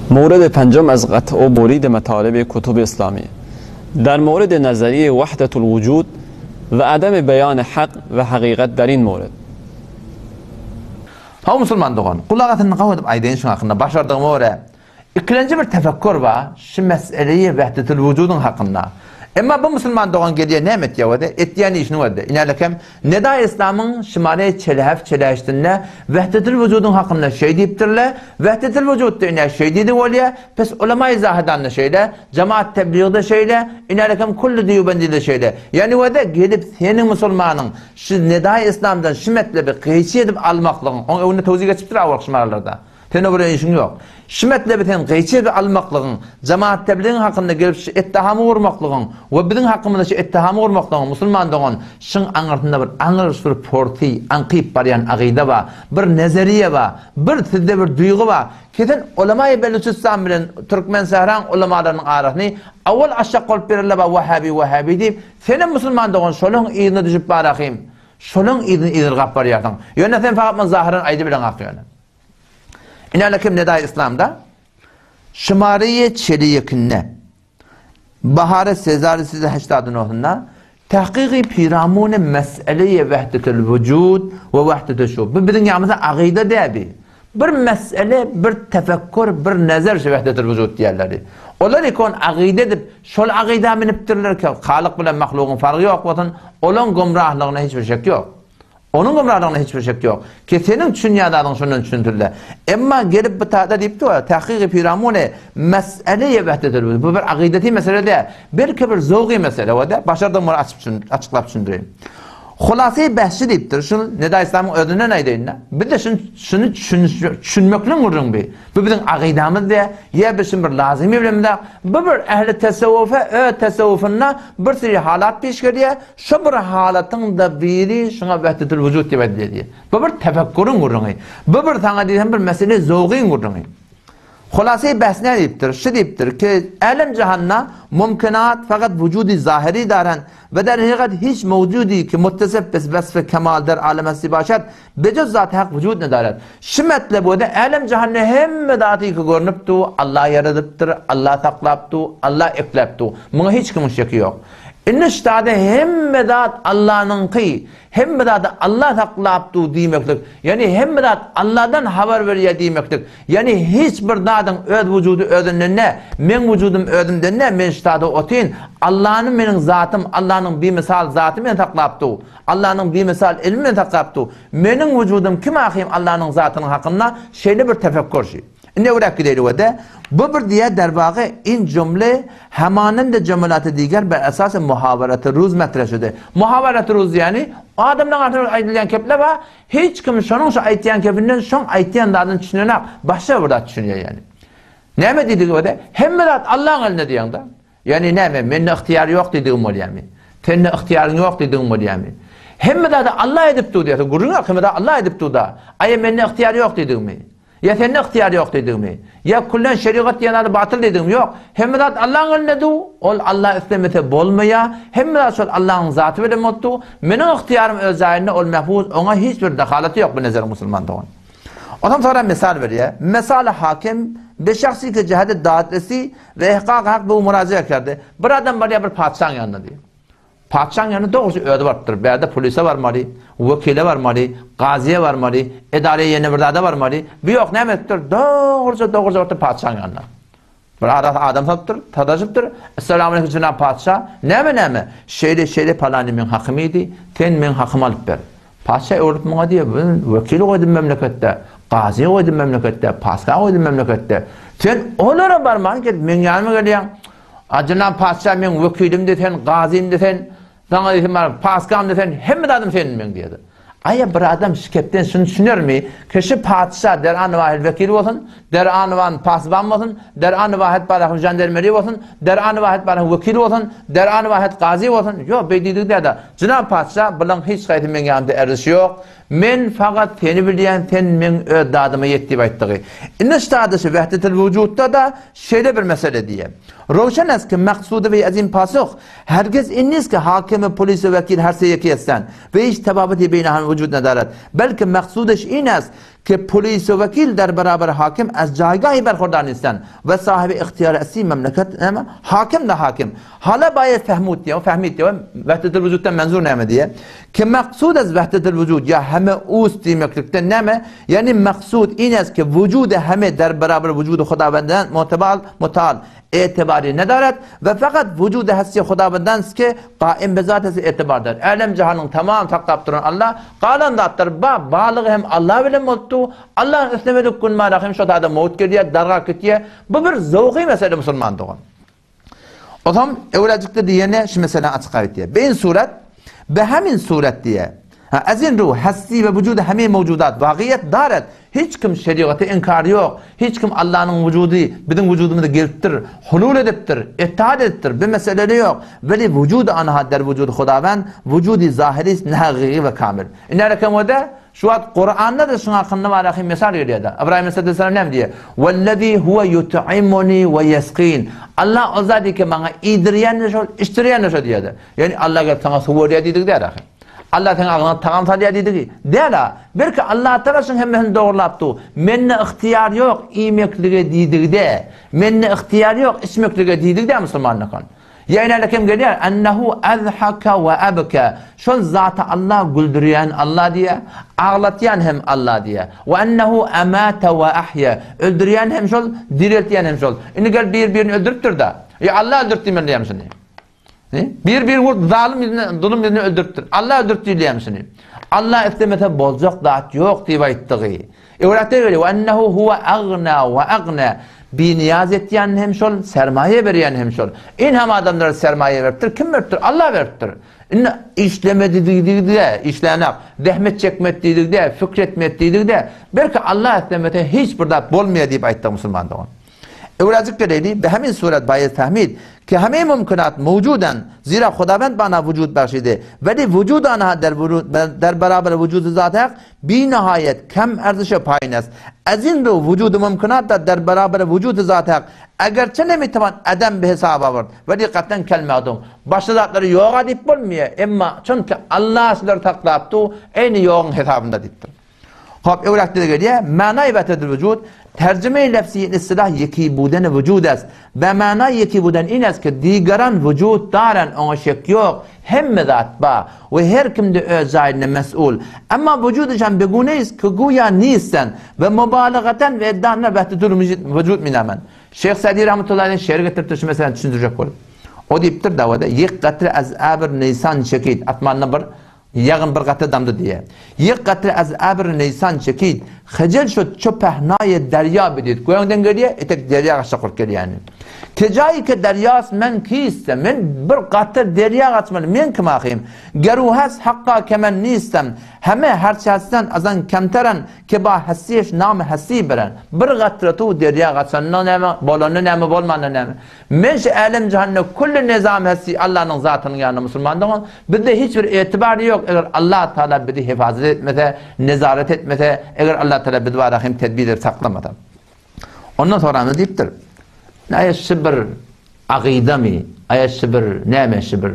مورد پنجم از قطع و برید مطالب کتب اسلامی در مورد نظریه وحدت الوجود و عدم بیان حق و حقیقت در این مورد. Hawa musulman dogan, gulak asyny gawy edip aýdaýyn şuň hakynda başardygyma görä. Ikilenji bir tefekkür bar, şu meseleyi wehdetul wujudyň hakynda. Emma bu musulman dogan gelýär näme etýär özi? Etýän işini görde. Inälekem Neda Islamyň şymary çelehef çelehişdinde wehdetul wujudyň hakynda şeý diýipdirle, wehdetul wujudda ine şeý diýdi bolýar, pes ulamaýy zahidanda şeýle, jemaat tebliğde şeýle, inälekem kulli deýubendide şeýle. Ýagny özi gelip seniň musulmanyň şu Neda Islamdan şu metlebi gyýçy edip almaklygyň, oň öňünde towzi geçipdir awalky şymarylarda. Sen o bilen işiň ýok. Şu metlebi sen gyýçy edip almaklygyň, jemaat tebligiň hakynda gelip şu ettehamy gurmaklygyň we biziň hakymyzda şu ettehamy gurmaklygyň musulman dogan şyň aňyrsynda bir aňryş bir porty aňkyp barýan agyda bar, bir nezeriýe bar, bir sizde bir duýgy bar ki sen ulamaýy Belüçistan bilen Türkmensähraň ulamalarynyň arasyny awal aşak bolup bererler bar wahhabi wahhabi diýip senem musulman dogan şolaň yzyna düşüp barahym şolaň yzyny yzyrgap barýarsyň. Ýöne sen fakat muny zahyran aýdybileňak ýöne. Ine kim Nedaý Islamda Şumariýe çeliyekinde Bahara Sezar size heştadyn osunda Tahkyky piramune meseleýe wehdetel wujud we wehdete şuhud. Bu biziň ýanymyzda agyda däbi. Bir mesele, bir tefekkür, bir nezer şu wehdetel wujud diýerleri. Olar ikon agyda edip, şol agyda münüpdirler ki, Halyk bilen mahlugyň fargy ýok bolsun, olaň gümrahlygyna hiç bir şek ýok. Onuň gümralygyna hiç bir şek ýok. Ki seniň düşünýän zadyň şondan düşündirle. Emma gelip bu taýda diýipdi we tahkyky piramune meseleýe wehdetel wujud. Bu bir akydeti mesele däl. Belki bir zowgy mesele we de başardygym muny açyp açyklap düşündireýin. Hulasy behşi diýipdir. Şuny Neda Islamyň özünden aýdaýyn-da. Biz-de şuny şuny düşünmekligiň gürrüňi bi. Bu biziň akydamyz däl. Ýa biz şuny bir lazymy bilemizok. Bu bir ähli tesewwufa öz tesewwufynda bir sürü halat peş gelýär. Şo bir halatyň-da biri şuňa wehdetül wujud diýip aýdylýar diýýär. Bu bir tefekküriň gürrüňi. Bu bir saňa diýsem bir mesele zowgyň gürrüňi. Hulasy bäs näme diýipdir? Şu diýipdir ki, älem-jahanda mumkinat fakat wujudi zahiri daran we der hakykat hiç mewjudi ki muttasif bi wesfi kemal der alem hesti başat bejuz zat hak wujud nedaret. Şu metlep we de älem-jahanda hemme zat ki görnüp dur, Allah ýaradypdyr, Allah saklap dur, Allah ekläp dur. Muňa hiç kimiň şeki ýok. Indi ştada hemme zat Allanyňky, hemme zady Alla saklap dur diýmeklik, ýagny hemme zat Alladan habar berýär diýmeklik, ýagny hiç bir zadyň öz wujudy özünden däl, meň wujudym özümden däl, men ştada otyryn, Allany meniň zatym, Allanyň bimisal zaty meni saklap dur, Allanyň bimisal ilmi meni saklap dur, meniň wujudym kim ahym Allanyň zatynyň hakynda şeýle bir tefekkür şi. Indi öwräp gideli we-de, bu bir diýer derwagy in jümle hemanende jümelaty diger ber esasy muhawaraty ruz metre şudy. Muhawaraty ruz diýeni, adamlaryň arasynda aýdylýan kepler bar, hiç kim şonuň şu aýtýan kepinden şoň aýtýan zadyny düşünenak, başga bir zat düşünýär ýagny. Näme diýdigi we-de, hemme zat Allaň elinde diýeňde. Ýagny näme, mende ygtyýar ýok diýdigim bolýarmy? Sende ygtyýaryň ýok diýdigim bolýarmy? Hemme zady Alla edip dur diýýärsiň, gürrüň ýok, hemme zady Alla edip dur-da. Aýa mende ygtyýar ýok diýdigimi? Ýa sende ygtyýar ýok diýdigimi? Ýa küllen şerigat diýen zady batyl diýdigimi? Ýok. Hemme zat Allaň elinde dur, ol Alla islemese bolmaýar, hemme zat şol Allaň zaty bilen bolup dur. Meniň ygtyýarym öz jaýynda, ol mehfuz, oňa hiç bir dehalaty ýok bu nezeriň musulman dogan. Onsoň soňra mysal berýär. Mesaly hakim be şahsi ke jihadi dadresi we ihkak hak bu muraja kerdi. Bir adam barýar bir patyşaň ýanyna diýýär. Patyşaň ýanyna dogrusy özi barypdyr. Bärde polise barmaly, wekile barmaly, gazyýa barmaly, edaraya ýene bir zada barmaly. Bu ýok näme edipdir? Dogruja dogruja barypdyr patyşaň ýanyna. Bir arasy adam salypdyr, sataşypdyr. Essalamu aleýkum jenap patyşa. Näme näme? Şeýle şeýle palany meň hakym iýdi, sen meň hakymy alyp ber. Patyşa öwrülip muňa diýýär, Men wekil goýdum memleketde, gazy goýdum memleketde, patyşa goýdum memleketde. Sen olara barman gelip meň ýanyma gelýäň. A jenap patyşa meň wekilimdi sen, gazymdy sen, saňa diýsem bar, paskamdy sen, hemme zadym sen meň diýýär. Aýa bir adam şikepden şuny düşünermi, ki şu patyşa der an wahid wekil bolsun, der an wan pasban bolsun, der an wahid barahym jandermeri bolsun, der an wahid barahym wekil bolsun, der an wahid gazy bolsun, ýok beý diýdigi däl-de. Jenap patyşa, bulaň hiç haýsy meň ýanymda erzişi ýok. Men fakat seni bilýän, sen meň öz dadyma ýet diýip aýtdygy. Indi ştada şu wehdetil wujudda-da şeýle bir mesele diýýär. Röwşen est ki maksudy we azim pasuh, hergiz in nist ki hakim polis we wekil her se ýeki esten we hiç tebabeti beýne han wujud nedaret. Belki maksudyş in est. Ke polis we wekil der beraber hakim ez jaýgahi berhurdar nisten we sahibi ihtiýary esli memleket näme? Hakim-de hakim. Hala baýet fehmut diýe, fehmit diýe, wehdetil wujuddan menzur näme diýe? Ke maksud ez wehdetil wujud ýa heme ust diýmeklikden näme? Ýagny maksud in ez ke wujude heme der beraber wujudy hudawendan mutebal mutal Etibaryny nedaret we fakat wujudy hessi Hudawendanst ki, gaim be zatesi etibardyr. Älem jahanyň tamam saklap duran Allah, galan zatlar ba, barlygy hem Allah bilen bolup dur. Allahyn islemedik gün bar hem şo zada mowt gelýär, dargap gitýär. Bu bir zowky mesele musulman dogan. Ozam öwrejikde diýene şu meseleni açyk aýtýar. Beýin surat, be hemin surat diýýär. Ha, ezin ruh, hesti we wujudy heme mewjudat, wagyýet daret. Hiç kim şerigaty inkary ýok. Hiç kim Allanyň wujudy biziň wujudymyza gelipdir, hulul edipdir, itaat edipdir, bu meselede ýok. Weli wujudy anha der wujudy Hudawend, wujudy zahiri ne hagygy we kamil. Indi äreken wede, şu wagt Kuranda-da şuň hakynda bar ahim mysal gelýär-de. Ybraýym aleyhisselam näme diýýär? Wellezî huwe ýut'imuni we ýeskin. Allah o zat ki maňa iýdirýän-de şol, içdirýän-de şol diýýär-de. Ýagny Allah gelip saňa suw berýär diýdigi däl ahim. Allah seň agzyňa tagam salýar diýdigi. Däl-a. Belki Allatagala şuň hemmesini dogrulap dur. Mende ygtyýar ýok iýmeklige diýdigide. Mende ygtyýar ýok içmeklige diýdigide musulmanlakan. Ýa ine kim gelýär? Ennehu azhaka we abka. Şol zata Allah güldürýän Allah diýýär, aglatýan hem Allah diýýär. We ennehu amata we ahýa. Öldürýän hem şol, direltýän hem şol. Indi gel bir-birini öldüripdir-de. Ýa Allah öldürtdi diýmeli diýýär şuny. Bir bir gurt zalym ýüzüne, zulum ýüzüne öldüripdir. Allah öldürip diýilýärmi şuny? Allah islemese boljak zat ýok diýip aýtdygy. Öwratda gelýär, "Ve ennehu huve agna we agna." Binyaz etýän hem şol, sermaýa berýän hem şol. In hem adamlara sermaýa beripdir, kim beripdir? Allah beripdir. Indi işlemedi diýdigde, işlänak, zähmet çekmedi diýdigde, fikr etmedi diýdigde, belki Allah islemese hiç bir zat bolmaýar diýip aýtdy musulman dogan. Öwrajyk geleýli, be hemin suret baýez fehmid, ki heme mümkinat mewjudan, zira Hudawend bana wujud bagşydy, weli wujud anha der der beraber wujudy zat hak, binihaýet kem erzişe paýyn est. Ezin ru wujudy mümkinat da der beraber wujudy zat hak, egerçe nemitewan edem bi hesab award, weli kat'en kel magdum. Başga zatlary ýoga diýip bolmaýar, emma çünki Allah şulary saklap dur, eýni ýoguň hesabynda diýipdir. Hop, öwräkde gelýär, Manaý wehdetül wujud, terjime-i lefzi istilah ýeki buden wujud est. Be manaý ýeki buden in est ki, digaran wujud daren, oňa şek ýok, hemme zat ba we her kimde öz jaýynda mes'ul. Emma wujudyşan begune ist ki guýa nisten we mubalagaten we eddanna wehdetül wujud minamen. Şeýh Sadi rahmetullahi aleyh şeýr getiripdir şu meseläni düşündirjek bolup. O diýipdir dawada, Ýek gatre az abr nisan çekid, asmandan bir Ýagyn bir gatra damdy diýýär. Ýek gatra az abr neýsan çekid, hejel şo ço pähnaýe derýa bidid. Göňden gelýär, etek derýa gaçjak bolup gelýäni. Kejaýy ke derýas men kistem, men bir gatra derýa gaçmaly, men kim ahym? Geruhas hakga kemen nistem, heme herçäsden azan kemteren, ke ba hessiýeş namy hessi beren. Bir gatra tuw derýa gaçanda näme, bolanda näme, bolmanda näme? Men şu älem-jahanda külli nezam hesti Allanyň zatynyň ýanynda musulman dogan. Bizde hiç bir etibar ýok, eger Allah Tagala bizi hefazat etmese, nezaret etmese, eger Allah Tagala bizi barada hem tedbir edip saklamasa. Ondan soramda diýipdir. Aýa şu bir agydamy? Aýa şu bir näme şu bir?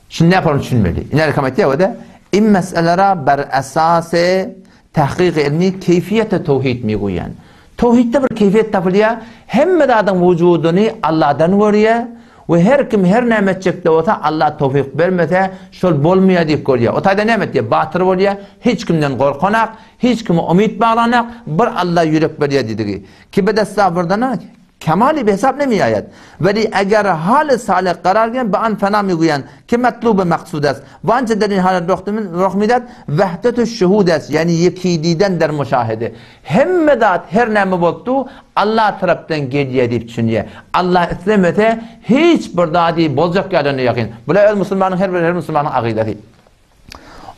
Şunu ne yapalım düşünmeli. İner kamet diýär in meselera ber esasy Tahkyk ilmi keýfiýete towhid miguýan. Towhidde bir keýfiýet tapylýar, hemme zadyň wujudyny Allahdan görýär we her kim her näme etjekde bolsa Allah towfyk bermese şol bolmaýar diýip görýär. O taýda näme etýär? Batyr bolýar, hiç kimden gorkanak, hiç kime umyt baglanak, bir Alla ýürek berýär diýdigi. Ki bedestagfurdana Kemali bi hesap nemiaýad. Weli eger haly salyh karar giren bi an fena miguýan ki matluby maksud est. We ançe der in halat roh midad wehdetu şuhud est, ýagny ýekididen der muşahede. Hemme zat her näme bolupdy Allah tarapdan gelýär diýip düşünýär. Allah islemese hiç bir zady boljak ýalyna ýakyn. Bular öz musulmanyň her bir her musulmanyň agydasy.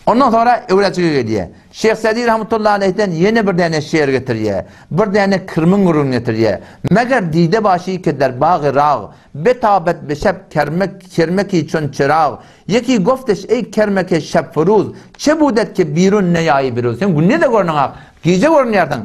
Ondan sonra öwretjige gelýär. Şeýh Sadi rahmetullahi aleyhden ýene bir däne şeýr getirýär. Bir däne kirmiň gürrüňini getirýär. Meger dide başy ki der bagy rag, betabet be şeb kermek kermeki çün çirag, Ýeki gofteş eý kermeke şeb furuz, çe budet ki birun neýaýy biruz. Sen günde-de görneňak, gije görünýärsiň.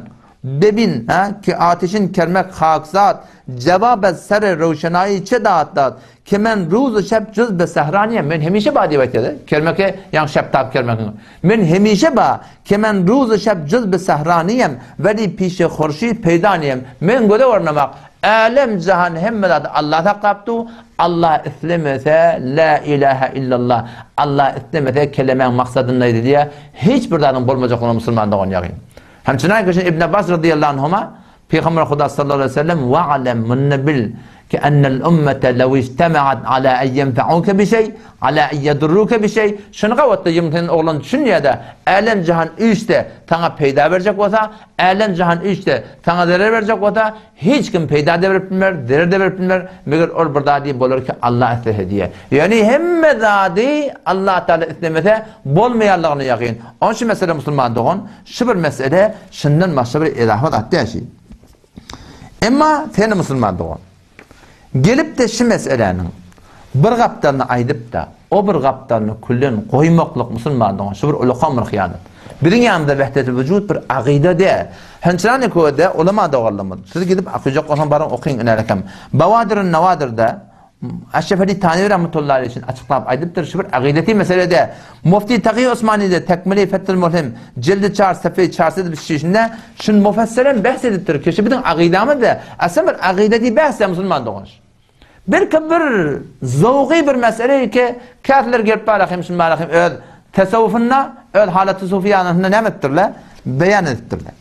Bebin, ha, ki ateşin kermek hakzat, Jewab ez ser rewşenayî çi dat dat, Ki men ruz û şeb cuz bi sehra niyem, Men hemişe ba diýip aýtýar-da, kermeke, ýagny şeptap kermekiň. Men hemişe ba, ki men ruz û şeb cuz bi sehra niyem, Welî pîşê xurşîd peýda niyem, Men göze görünemok, älem jahan hemme zady Allah saklap dur, Allah islemese, Lä ilähä illallah, Allah islemese kelemäň maksadyndaýdy diýýär, hiç bir zadyň bolmajaklygyna musulman dogan ýagyn. Hemçinan ki Ibn Abbas radiyallahu anhuma Pygamber Huda sallallahu aleyhi ve sellem wa'lem munny bil ki ennel ummete lew ijtema'at ala en yenfa'uke bi şey ala en yedurruke bi şey şuny gabatda ýyň sen oglan düşünýä-de älem jahan üýşse saňa peýda berjek bolsa älem jahan üýşse saňa zerer berjek bolsa Hiç kim peýda-da berip bilmer, zerer-de berip bilmer, meger ol bir zady bolar ki, Allah islese diýýär. Ýagny hemme zady Allah Tagala islemese bolmaýanlygyna ýakyn. Onuň üçin mesele musulman dogan, şu bir mesele şundan başga bir edafa zat däl şi. Emma sen musulman dogan, gelip-de şu meseläniň bir gapdalyny aýdyp-da, O bir gapdalyny külden goýmaklyk musulmanlygyň şu bir ulakam bir hyýanat. Biziň ýanymyzda wehdeti wujud bir agyda däl. Hynçyrany köde ulama doganlarymyz, siz gidip okyjak bolsaň baryň okyň inerekem. Bawadirun Nawadirde Eşref Ali Tanewi rahmetullahi aleyh üçin açyklap aýdypdyr, şu bir agydeti mesele däl. Mufti Taky Osmanyda Tekmili Fethül Mulhim jildi çar sefeyi çarsyz bir şişinde şun mufesselen behs edipdir ki şu biziň agydamyz däl. Aslynda bir agydeti behs däl musulman dogan. Belki bir zowgy bir mesele ki, käsler gelip barahym şun barahym öz tesawwufynda, öz halaty sufiýanasynda näme etdirler? Beýan edipdirler.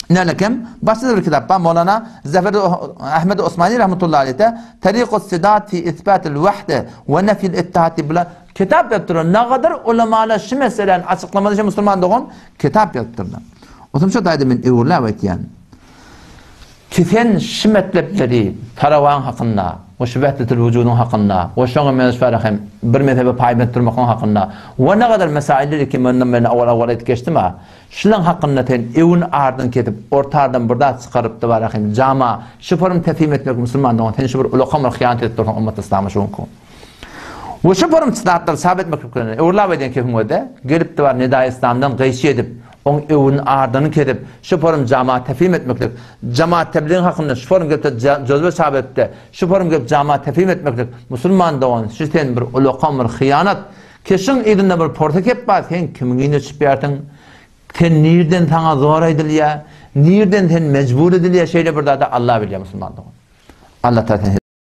Nälekem, başga bir kitap bar, Mowlana Zafer Ahmed Osmani rahmetullahi aleyhde Tariqus Sidat fi isbatil wahde we nefil ittihad diýip bular kitap ýazypdyrlar. Nagadar ulamalar şu meseläni açyklamaly şu musulman dogan kitap ýazypdyrlar. Otam şo taýda men öwürläp aýtýan. Ki sen şu metlepleri tarawaň hakynda we şu wehdetil wujudyň hakynda we şoňa meňzeş bara hem bir mezhebe paýbent durmaklygyň hakynda we ne gadar mesailleri ki mundan men owal-owal aýdyp geçdim-a, şulaň hakynda sen öwün ardyny kesip ortardan bir zat çykaryp-da bara hem jama şu forum teslim etmek musulman dogan sen şu bir ulakam bir hyýanat edip dursuň ymmat yslama şu günki we şu forum zatlary çap etmeklik bilen öwürlap aýdýan kefiň öde gelip-de bar nedaýy yslamdan gyşy edip Oň öwün ardyny kesip, şu forum jamaat tefhim etmeklik, jamaat tebligiň hakynda şu forum gelip-de jözbe çap edip-de, şu forum gelip jamaat tefhim etmeklik, musulman dogan, şu sen bir ulakan bir hyýanat, keşiň yzynda bir porsa kep bar, sen kimiň yzyna çypýarsyň, sen nirden saňa zor aýdylýar, nirden sen mejbur edilýär şeýle bir zada Allah bilýär musulman dogan. Allah Taala seni.